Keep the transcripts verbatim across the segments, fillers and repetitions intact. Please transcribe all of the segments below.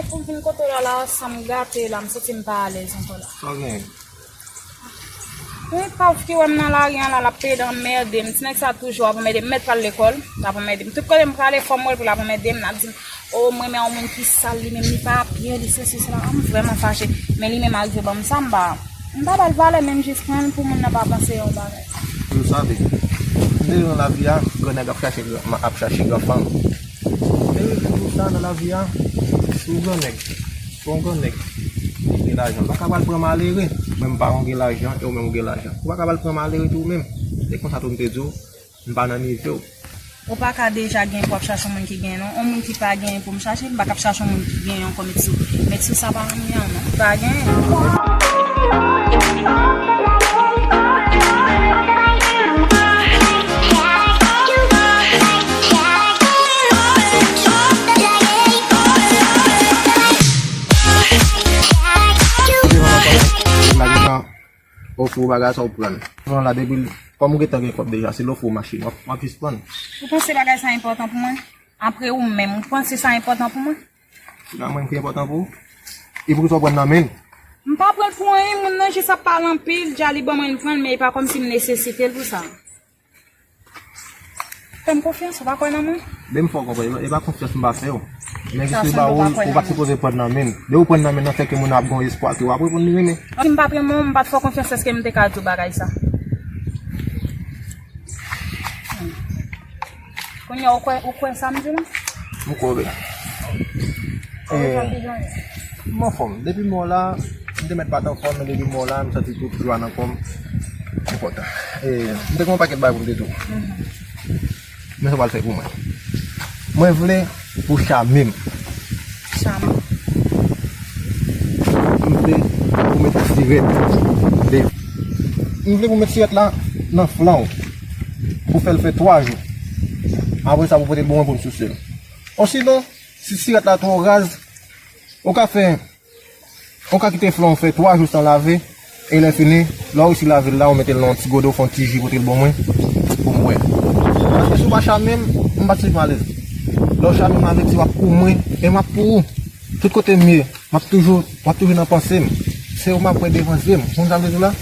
Pou m vin kote w la, la, san m gate la, m santi m pa alèz ankò la. Sa w genyen? Yon pav ki wè m nan lari an la, l ap plede anmède m. Ti nèg sa toujou ap anmède m. M mèt pral lekòl, l ap anmède m. Tout kote m prale, fò m wè l pou l ap anmède m, l ap di m, "O, m renmen yon moun ki sal, li menm li pa byen, li sesi, sela." A, m vrèman fache. Men li menm arive ban m sa, m pa, m pa ba l valè, menm jis pran l pou moun nan pa panse yon bagay. M save. M te nan lavi a, gran nèg ap chache, ap chache gran fanm. Men li di konsa nan lavi a, si w gran nèg, si w yon gran nèg, ou gen lajan, ou pa ka pral pran malere. Mwen m pa yon gen lajan, e ou menm ou gen lajan. Ou pa ka pral pran malere tou ou menm. Se konsa tou m te di w, m pa nan nivo w. Ou pa ka deja gen pou w ap chache yon moun ki gen non. Yon moun ki pa gen pou m chache, m pa ka ap chache yon moun ki gen yon kòm sou. Met sou sa pa rann li an non. Li pa gen. Ofri w bagay sa w pran. Pran la depi kòm ou gentan gen kòb deja, se l ofri w machin, w ap, w ap jis pran. Ou panse bagay sa enpòtan pou mwen? Apre ou menm, ou panse sa enpòtan pou mwen? Se pa mwen ki enpòtan pou ou? E poukisa w pran nan men l? M pa pran l pou anyen, moun nan jis ap pale anpil, dja li ban mwen m pran l, men e pa kòmsi m nesesite l pou sa. Fè m konfyans, ou pa kwè nan mwen? Ben m fè w konprann, e pa konfyans m pa fè w. Men jis li ba ou l, ou pa t sipoze pran nan men l. Depi w pran nan men l, nan fè ke moun nan ap gen yon espwa ke w ap reponn li renmen. Si m pa t renmen w, m pa t fè w konfyans, èske m te ka di w bagay sa? Kounye a, ou kwè, ou kwè sa m di la? M kwè w byen. Eh, m anfòm. Depi m wè w la, m te mèt pa t anfòm, men depi m wè w la, m santi tout jwa nan kò m. M kontan. Eh, m te gen yon pakèt bagay pou m te di w. Men sa w pral fè pou mwen. Mwen vle pou w chame m. Chame. M vle pou w mete sirèt. M vle pou w mete sirèt la nan flank ou. Pou fè l fè twa jou. Apre sa, pou pote l ban mwen pou m souse l. Osinon, si sirèt la twò raz, ou ka fè, ou ka kite flank ou fè twa jou san lave, e lè fini, lè w resi lave l la, ou mete l nan yon ti godo, ou fè yon ti ji pote l ban mwen, pou m bwè. Paske si w pa chame m, m pa t sipoze alèz. Lè w chame m avèk, se w ap pou mwen, e m ap pou ou. Tout kote m ye, m ap toujou, w ap toujou nan panse m. Se ou m ap wè devan zye m. Ou konn sa m vle di w la?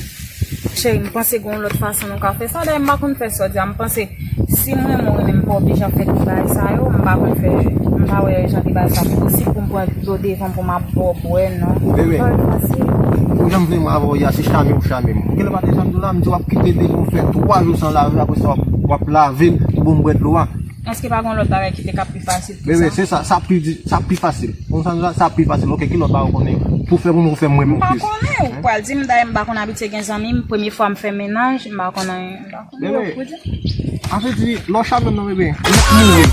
Cheri, m panse gen yon lòt fason nou ka fè sa. Dayè, m pa konn fè sa w di a. M panse, si m renmen w, renmen m, m pa oblije ap fè tout bagay sa yo. M pa konn fè, m pa wè jan de bagay sa posib pou m pran dlo devan m pou m ap ba w bwè, non. Bebe, pa fasil. Ou jan m vle m avè w ye a, se chame ou chame m. Ou genlè pa te janm di w la, m di w ap kite devan w fè twa jou san lave, apre sa w ap, w ap lave l pou ban m bwè dlo a. Èske pa gen yon lòt bagay ki te ka pi fasil ke sa? Bebe, se sa, sa pi di, sa pi fasil. Konn sa, sa pi fasil. Oke, ki lòt bagay ou konnen pou fè pou nou fè mwen menm plis? M pa konnen, ou pral di m, dayè m pa konn abitye gen zanmi, m premye fwa m fè mennaj, m pa konn anyen, m pa konnen. Bebe, pou di. Sa vle di, lè w chame m non, bebe, m ap mouri.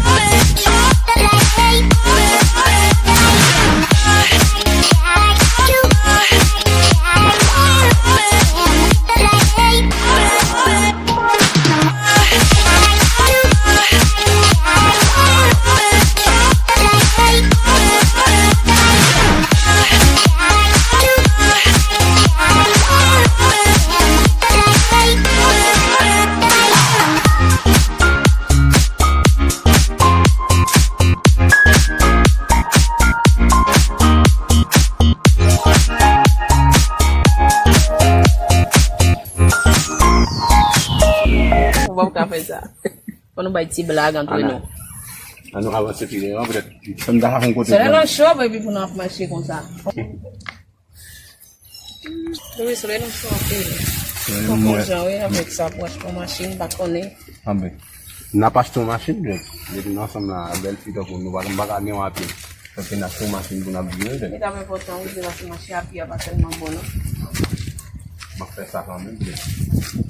Ou p ap ka fè sa. Fò nou bay ti blag antre nou. Ann nou avanse pi devan, petèt. Sa m ta fè yon kote. Se lè nan chòp epi pou nou ap mache konsa. Wi, solèy nan cho anpil. Fò konn jan, wi, avèk sa pou achte yon machin, m pa konnen. Anben. N ap achte yon machin, men depi nou ansanm la, bèl fi tankou nou, pa, nou pa ka gen yon a pye. Fòk n achte yon machin pou n ap viv, men. Li t ap enpòtan, wi, pou n achte machin a pye a pa tèlman bon, non. M ap fè sa kanmenm, men.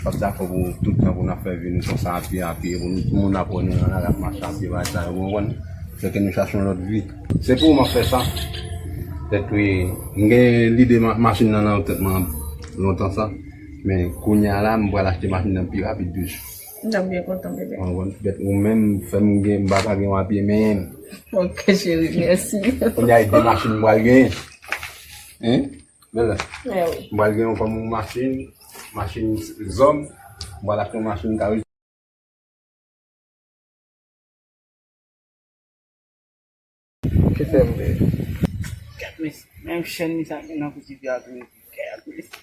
P ap dakò pou tout tan pou n ap fè vi nou konsa a pye, a pye, pou nou, moun ap wè nou nan lari ap mache a pye, bagay sa yo, ou konprann? Fè ke nou chache yon lòt vi. Se pou ou m ap fè sa. Pètèt wi, m gen lide ma-, machin nan nan tèt mwen lontan sa. Men kounye a la, m pral achte machin nan pi rapid toujou. M t ap byen kontan, bebe. Ou konprann? Pètèt ou menm, fè m gen, m pa ka gen yon a pye menm. Ok, cheri, mèsi. Kounye a, e de machin m pral genyen. Hein? Bebe. Eh wi. M pral gen yon kòm yon machin, machin zòm. M pral achte yon machin ka Ki fè m vle? Mesye, menm chèn li sa ki nan kouti pye a tou, mesye. Kèt, mesye.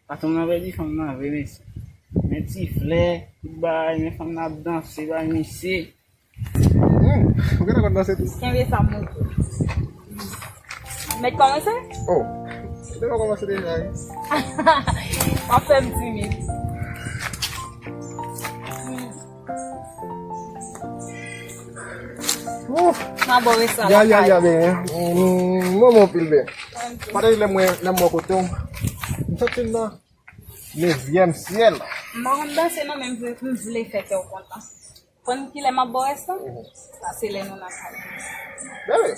Patwon nan pèdi fanm nan vre, mesye. Men ti flè, tout bagay, men fanm nan ap danse, bay misye. Hmm, ou gentan konn danse tou? Kenbe sa, monte. Mèt kòmanse? Oh, ou te pa kòmanse deja, wi. W ap fè m timid. Ouf. Mwen adore sa, ya, ya, lakay. Ya, men, mm, mwen, mwen pil byen. Pataje lè mwen, lè mwen kote w. M santi m nan nevyèm syèl. M pa konn danse non, men m vle, m vle fè kè w kontan. Konn kilè m ap ba w rès lan? Mhm. Sa se lè nou nan kay. Bebe.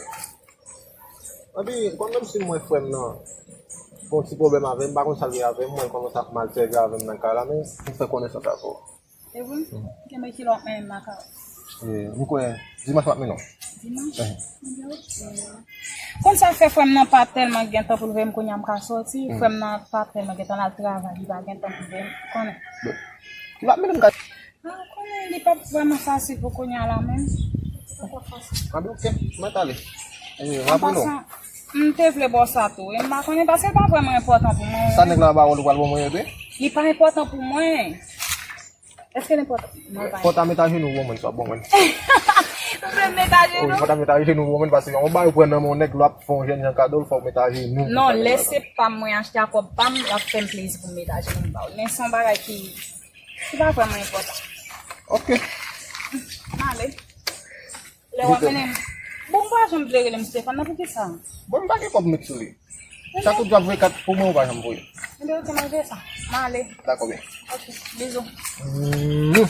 Epi, kòm menm si mwen frè m nan, gon ti pwoblèm avè m, m pa konn sa l gen avè m, mwen kòmanse ap mal sèvi avè m nan kay la, men m fè konesans avè w. E vre? Mhm. Kenbe kilè w ap mennen m lakay ou? E, m kwè, dimanch m ap mennen w. Dimanch? Mhm. Ebyen, oke. Konn sa fè frè m nan pa tèlman gen tan pou l voye m kounye a m ka sòti, mhm, frè m nan pa tèlman gen tan l al travay, li pa gen tan pou l voye m, konnen. Bon. L ap mennen m kay. Ah, konnen li p ap vrèman fasil pou kounye a la menm. Li p ap fasil. Ah, ben, oke, mwen t ale. E, m ap rele w. An pasan, m te vle ba w sa tou, wi. M pa konnen paske li pa vrèman enpòtan pou mwen. Sa nèg la ba w, li pral ban mwen, wi. Li pa enpòtan pou mwen. Èske l enpòtan? Non, li pa enpòtan. Fò w ta met ajenou pou mwen, sa w ap ban mwen. Ou vle m met ajenou? Wi, fò w ta met ajenou pou mwen, paske yon bagay ou pran nan men yon nèg, l ap fè yon jèn jan kado, l fò w met ajenou pou nèg la. Non, lè se pa m mwen achte a kòb pa m, l ap fè m plezi pou m met ajenou m ba w. Men se yon bagay ki Li pa vrèman enpòtan. Ok. M ale. Lè w ap mennen m. Bon, ou pa janm vle rele m Stéphane nan, poukisa? Bon, m pa gen kòb met sou li. Chak ou di w ap voye kat pou mwen, ou pa janm voye. Ebyen, ok, m al voye sa. M ale. Dakò, byen. Ok, bizou. Mm.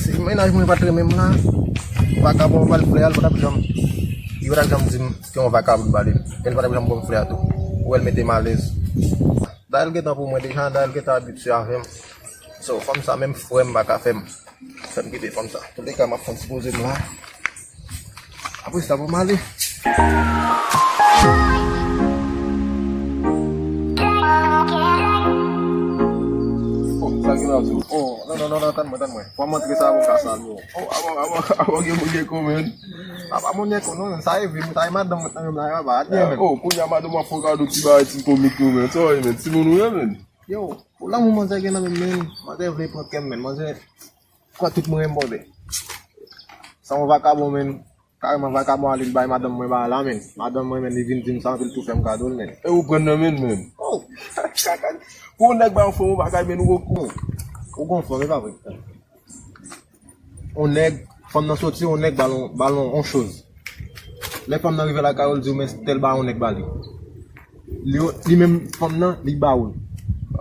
Si mennaj mwen pa t renmen m la, vakabon m al flè a, l pa t ap janm, li pa t ap janm di m ke yon vakabon m ba li. E l pa t ap janm ban m flè a tou. Ou wè l mete m alèz. Dayè l gentan pou mwen deja, dayè l gentan abitye avè m. So, fanm sa menm frè m pa ka fè m. Fè m kite fanm sa. Toulèka, m ap fè m sipoze m la. Apre sa, pou m ale. Oh, sa gen la tou. Oh, non, non, non, non, tann mwen, tann mwen. Fò m antre sa pou m ka salye w. Oh, avan, avan, avan gen moun gen kò, men. Apa moun gen kò, non, sa e vi, sa e madanm mwen nan menm la, apa, atyen, men. Oh, kounye a madanm w ap fè w kado ti bagay ti komik tou, men. Sa w ye, men. Timoun ou ye, men. Yo, pou lanmou manzè gen nan menm, men. Manzè vle pran kè m, men. Manzè pran tout mwen, men, bòdè. Sa yon vakabon, men. Kareman vakabon ale, li bay madanm mwen bagay la, men. Madanm mwen, men, li vin di m sa, anpi l tou fè m kado l, men. E ou pran nan men, men. Oh! Pou yon nèg ba yon fanm yon bagay, men, ou gon, ou gon fanm, e pa vre. Yon nèg, fanm nan soti, yon nèg ba l yon, ba l yon, yon choz. Lè fanm nan rive lakay ou, l di w, men, tèl bagay yon nèg ba li. Li, li menm, fanm nan, li ba ou l.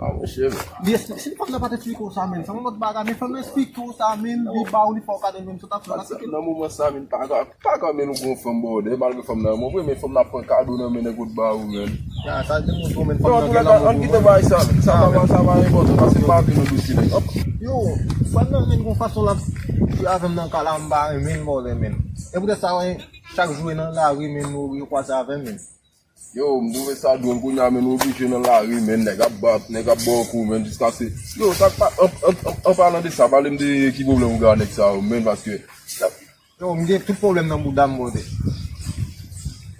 Ah, monchè. Li espli-, si fanm nan pa t eksplike w sa, men, se yon lòt bagay, men fanm nan eksplike w sa, men, li ba ou, li fè w kado l, men, sa w t ap fè l. Nan moman sa, men, pa ka, pa ka, men, ou gon fanm bòdè, malgre fanm nan renmen w vre, men fanm nan ap pran kado nan men nèg ou t ba ou, men. Ya, sa demontre w, men, fanm nan gen lanmou pou mwen. Ann kite bagay sa, men. Sa pa, sa pa enpòtan, paske m pa antre nan dosye nèg. Yo, fanm nan, men, gon fason l ap jwe avè m nan kay la, m pa renmen l bòdè, men. E poutèt sa, wè, chak jou e nan lari, men, nou, yo kwaze avè m, men. Yo, m twouve sa dwòl kounye a, men, nou oblije nan lari, men, nèg ap bat, nèg ap ba w kou, men, jiskaske, yo, sa k pa, an, an, an, an palan de sa, pale m de ki pwoblèm ou gen ak nèg sa yo, men, paske, yo, m gen tout pwoblèm nan bouda m, bòdè.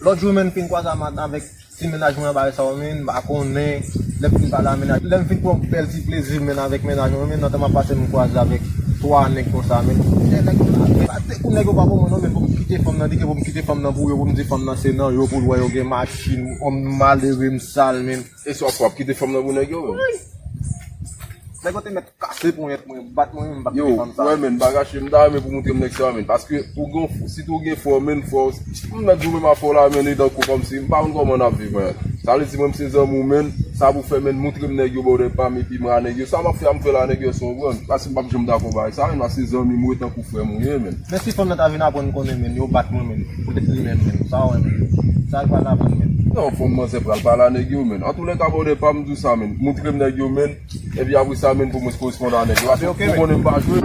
Lòt jou, men, m fin kwaze a maten avèk ti mennaj mwen anba sa yo, men, m pa konnen, lè m fin pale a mennaj, lè m fin pran bèl ti plezi, men, avèk mennaj mwen, men, nan tan m ap pase, m kwaze avèk twa nèg konsa, men. Nèg yo pa, men, pa te kou nèg yo pa pou mwen, non, men, pou m kite fanm nan, di ke pou m kite fanm nan pou yo, pou m di fanm nan se nan yo, pou l wè yo gen machin, yon malere m sal, men. E sa w ap fè, w ap kite fanm nan pou nèg yo, men? Wi. Nèg yo te mèt kase ponyèt mwen, bat mwen, men m p ap kite fanm sa. Yo, wè, men, m pa kache, m ta renmen pou w montre m nèg sa, men. Paske ou gen, si tou gen fò, men, fò, m mèt di w menm afè w la, men, e tankou kòmsi, m pa konn kòman n ap viv, men. Sa vle di, mwen, m se zanmi w, men, sa pou fè, men, montre m nèg yo, bòdè pa m, epi m a nèg yo. Sa m ap fè a, m fè l a nèg yo, se w konprann. Paske m p ap janm dakò bay sa, men, paske zanmi m ou ye tankou frè m ou ye, men. Men si fanm nan ta vin aprann konnen, men, yo bat mwen, men, poutèt li menm, men, sa w wè, men, sa l pral aprann, men. Non, fanm manzè pral pale a nèg yo, men. Antoulèka, bòdè pa m di w sa, men. Montre m nèg yo, men. Epi apre sa, men, pou mwen koresponn a nèg yo. Paske ou konnen m pa jwe.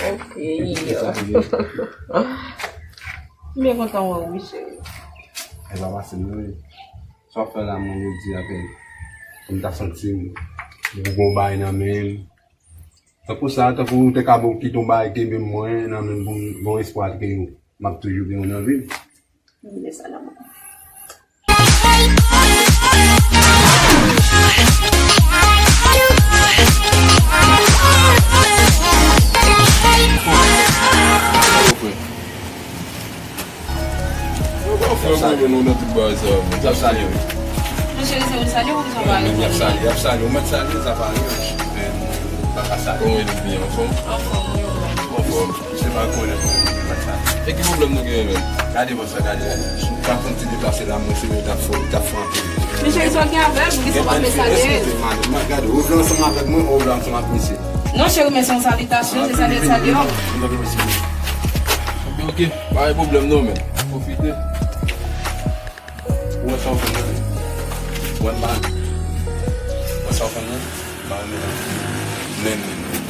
Eyo. M byen kontan wè w, wi, cheri. E pa fasil, non, wi. Sa w ap fè la, mwen, yo di apèl. M ta santi m, m gon bagay nan men m. Tankou sa, tankou w te ka bon kite yon bagay kenbe mwen nan men m pou m gon espwa ke m ap toujou gen yon nan vi m. Vle sa nan mwen. Yo, bon, frè, mwen, nou nan tout bagay sa, mwen. Y ap salye w. Mon cheri, se ou salye ou, se ou pa salye? Y ap salye, y ap salye. Ou mèt salye, sa pa rive. Men, pa ka salye. Kòman w ye, byen, anfòm? Anfòm, wi, ou menm? Anfòm. Se pa konnen mwen, mwen pa salye. E ki pwoblèm nou genyen, menm? Gade, bon, sa, gade, gade. M pa konn ti deplase la, mwen, se mwen t ap fè, t ap fè anpil. Men cheri, sa w gen avè l, poukisa w pa vle salye? Eskize, madanm, gade, ou vle ansanm avèk mwen, ou vle ansanm ak misye? Non, cheri, men se yon salitasyon, se sa l salye w. Ok, ok, pa gen pwoblèm non, men pwofite. Ou wè sa w fè m nan? Ou wè m pa, ou wè sa w fè m nan? M pa renmen sa. Men, men, men.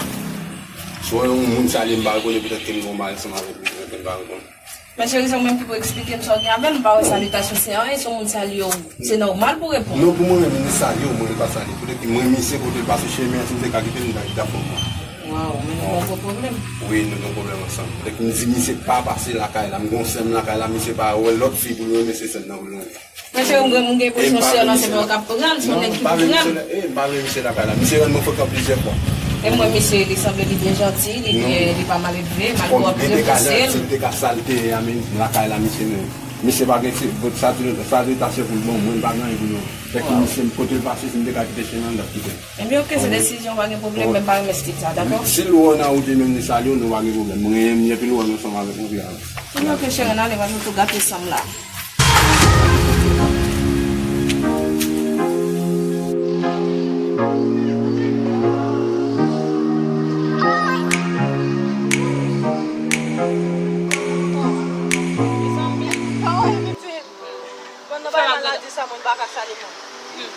Si w wè yon moun salye m, m pa rekonèt, petèt ke m gen yon bagay ansanm avèk li, petèt ke m pa rekonèt. Men cheri, se ou menm ki pou eksplike m sa w gen avè l. M pa wè salitasyon se anyen, si yon moun salye w, se nòmal pou w reponn. Non, pou mwen menm, li salye w, mwen li pa salye. Poutèt ke mwen, misye, kote l pase chemen an, si m te ka kite l, m ta kite l pou mwen. Waw, men nou gon gwo pwoblèm. Wi, nou gen yon pwoblèm ansanm. Poutèt ke m di misye pa pase lakay la, m gon sè m lakay la, misye pa wè lòt fi pou l renmen, se sè l nan pou l renmen. Men cheri, m gen, m gen enpresyon sè w lan se pa w k ap pran l, se yon nèg ki pou pran l. E m pa vle misye lakay la. Misye rann mwen frekan plizyè fwa. E m wè misye, li sanble li byen janti, li byen, li pa maledve, malgre w ap repouse l. Si m te ka sa l te ye a, men lakay la, misye menm. Misye pa gen, se, sa, sa, sa, sa, sa, se pou l ban mwen, m pa gen anyen pou l ban mwen. Fèk misye, kote l pase, si m te ka kite chemen an, m t ap kite l. Ebyen, oke, se desizyon, pa gen pwoblèm, men m pa renmen stil sa, dakò? Si l wè w nan wout li menm, li salye w, nou pa gen pwoblèm. Mwen, epi l wè m ansanm avèk mwen, pi avè. Ebyen, oke, cheri, n ale, pa nou tou gate san m la. Bon, nan bay maladi sa, mwen pa ka salye moun. Hmm.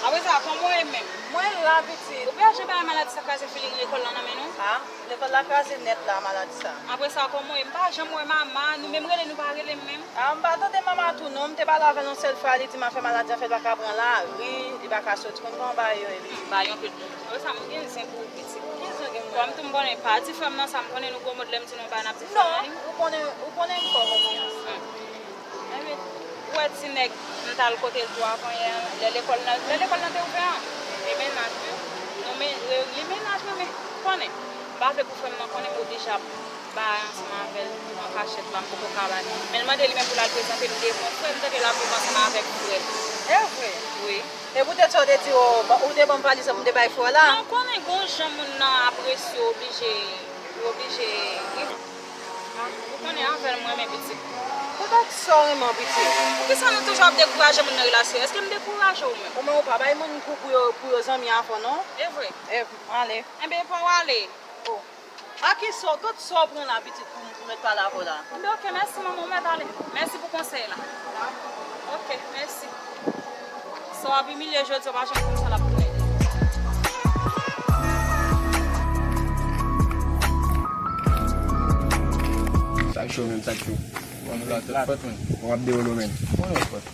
Apre sa, kòman w ye menm? Mwen la, pitit. Ou pa janm bay maladi sa kraze feeling lekòl lan nan men nou? Ah, lekòl la kraze nèt la, maladi sa. Apre sa, kòman w ye? M pa janm wè mama, nou menm rele, nou pa rele m menm. Ah, m pa tande mama tou non, m te pale avè l yon sèl fwa, li di m afè maladi an fè l pa ka pran lari, li pa ka soti, konn kòman bagay yo ye. Hmm, ba yon pil. Apre sa, m gen zen pou ou, pitit. Ki zen gen mwen? Kòm tou m konnen pa di frè m nan sa, m konnen nou gwo mod lè m di nou pa n ap di frè m nan. Non, ou konnen, ou konnen m fè w konfyans. Hmm. Ebyen, ou wè ti nèg m t al kote l tou avanyè an, lè lekòl nan, lè lekòl nan te ouvè an, li mennaj wi. Non, men, li mennaj mwen, men konnen. M pa vle pou frè m nan konnen m oblije ap bay ansanm avè l an kachèt la, m poko ka bay. Men l mande li menm pou l al prezante m devan frè l, m tande l ap viv ansanm avèk frè l. E vre? Wi. E poutèt sa w te di, ou te ban m valiz la pou m te bay frè w la? Non, konnen gon jan moun nan apresye w oblije, ou oblije. Ou konnen avè l m renmen pitit. Poutèt sa w renmen w pitit? Poukisa nou toujou ap dekouraje moun nan relasyon? Èske m dekouraje w menm? Omwen ou pa bay moun kou pou yo, pou yo zanmi avan non? E vre. E, ale. Enben, pa w ale. Oh. A ki sa w, tout sa w pran la pitit pou m, pou mèt pale avè w la? Enben, oke, mèsi manman, ou mèt ale. Mèsi pou konsèy la. Oke, mèsi. Sa w ap imilye jodi a, w pa janm konn sa l ap tounen. Sa k cho menm, sa k cho. Bon, nou la tèt fèt, menm. W ap dewole, menm. Bon, nou fèt.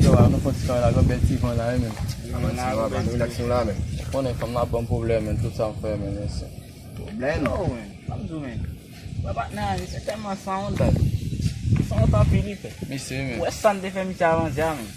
Yo, a nou fè ti kare la, gon bèl ti van la, wi, menm. Avanti, nou ap relax nou la, menm. Konnen fanm nan ap ban m pwoblèm, menm, tout sa m fè, menm, mèsi. Pwoblèm? Oh, menm, m ap di w, menm. Wè patnè a, misye tèlman sanwont, dad. Sanwont anpil, li fè. Misye, menm. Ou wè sa n te fè misye avanti a, menm.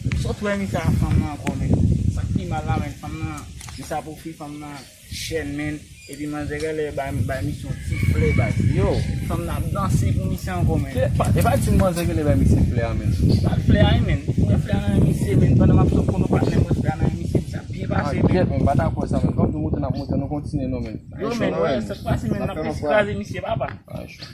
M sot wè misye a fanm nan ankò, menm. Sa k pi mal la, menm, fanm nan, misye ap ofri fanm nan chèn, menm. Epi manzè genlè bay, bay misye yon ti flè, baz. Yo, fanm nan ap danse pou misye ankò, menm. Ki, pa, e pa di manzè genlè bay misye flè a, menm. Li bay flè a, wi, menm. Ou wè flè a nan men misye, menm. Pandan m ap sot konnen patnè m wè flè a nan men misye, misye ap byen pase, menm. Ah, kèt, menm, pa ta kwè sa, menm. Kòm nou montre n ap montre, nou kontinye, non, menm. Yo, menm, wè, sa k pase, menm, n ap resi kraze misye, papa. Ah, cho.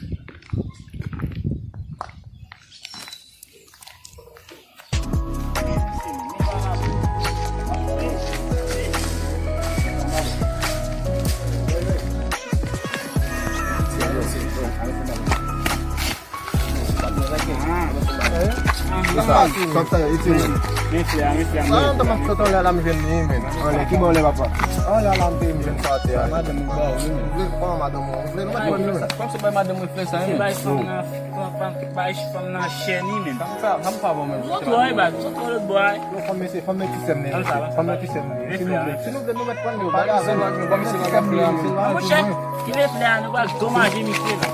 Sa, sa, sa, iti, men. Men flè a, men flè a, men flè a. Sa, sa, sa, sa, la, m jwenn li, men. Anlè, ki bò w lè, papa? An la la m te jwenn sa atè a. Madanm ou ba ou li menm. Ou vle pran madanm ou, ou vle nou mèt pran li menm. Kòm se bay madanm ou flè sa li menm. Se bay fanm nan, bay fanm nan chè li menm. Sa m fè, sa m fè avè w menm. Zòt wè, ba, zòt wè lòt bò a. Yo, fanm mesye, fanm nan ti sè m li. Fanm nan ti sè m li. Si nou vle, si nou vle nou mèt pran li. Bagay se nou, bagay se nou. Monchè, ti vle flè a, nou pral domaje misye la.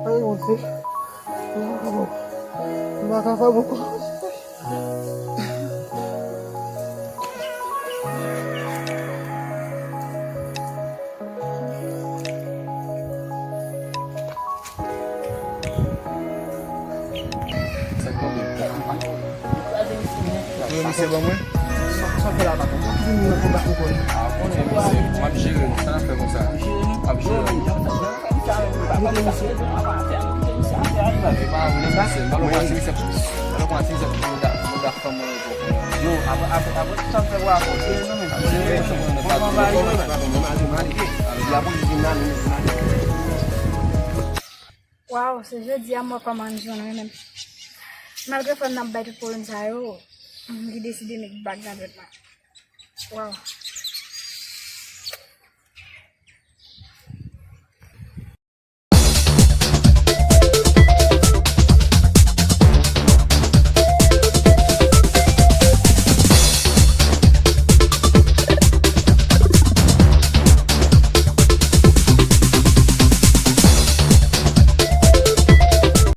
Ay, Bondye. M pa kapab ankò. Yo, misye ban mwen. Sa, sa fè la pa konn. Ki moun nan konbat nou konn. Ah, konnen, misye. M ap jere nou. Sa n ap fè konsa. M ap jere nou. Yo, apre, apre, apre tout sa m fè wè a konn. Jere nou menm. Jere nou. Konn konn bagay nou menm. Lapolis vin la, nou vin la. Waw, se jodi a m wè kòman m jwenn wi menm. Malgre frè m nan ap bay tout pwoblèm sa yo, li deside met bag nan dwèt mwen. Waw.